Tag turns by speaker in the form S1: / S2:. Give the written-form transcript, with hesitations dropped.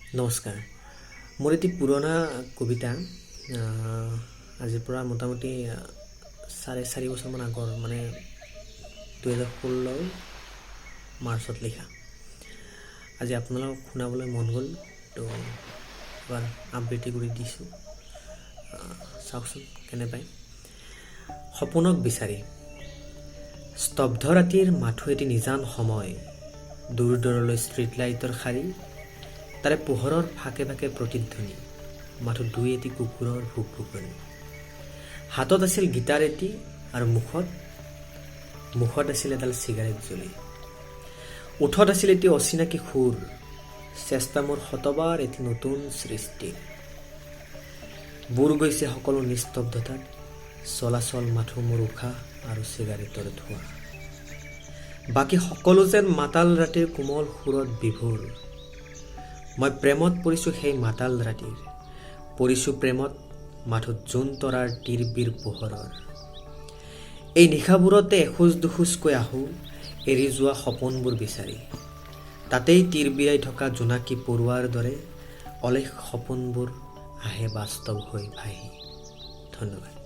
S1: নমস্কাৰ। মোৰ এটি পুৰণা কবিতা, আজিৰ পৰা মোটামুটি 4.5 বছৰমান আগৰ, মানে 2016ৰ মাৰ্চত লিখা। আজি আপোনালোকক শুনাবলৈ মন গ'ল, তো এবাৰ আবৃত্তি কৰি দিছোঁ। চাওকচোন কেনে পায়। সপোনক বিচাৰি। স্তব্ধ ৰাতিৰ মাথো এটি নিজান সময়, দূৰ দূৰলৈ ষ্ট্ৰীট লাইটৰ শাৰী, তাৰে পোহৰৰ ফাঁকে ফাঁকে প্ৰতিধ্বনি মাথো দুই এটি কুকুৰৰ ভুকভুকনি। হাতত আছিল গীটাৰ এটি আৰু মুখত মুখত আছিল এডাল চিগাৰেট জ্বলি। ওঠত আছিল এটি অচিনাকি সুৰ, চেষ্টা মোৰ শতবাৰ এটি নতুন সৃষ্টিৰ। বুৰ গৈছে সকলো নিস্তব্ধতাত, চলাচল মাথো মোৰ উশাহ আৰু চিগাৰেটৰ ধোঁৱা। বাকী সকলো যেন মাতাল ৰাতিৰ কোমল সুৰত বিভোৰ। মই প্ৰেমত পৰিছোঁ সেই মাতাল ৰাতিৰ, পৰিছোঁ প্ৰেমত মাথো জোন তৰাৰ তিৰবিৰ পোহৰৰ। এই নিশাবোৰতে এখোজ দুখোজকৈ আহোঁ এৰি যোৱা সপোনবোৰ বিচাৰি। তাতেই তিৰবিৰাই থকা জোনাকী পৰুৱাৰ দৰে অলেখ সপোনবোৰ আহে বাস্তৱ হৈ ভাহি। ধন্যবাদ।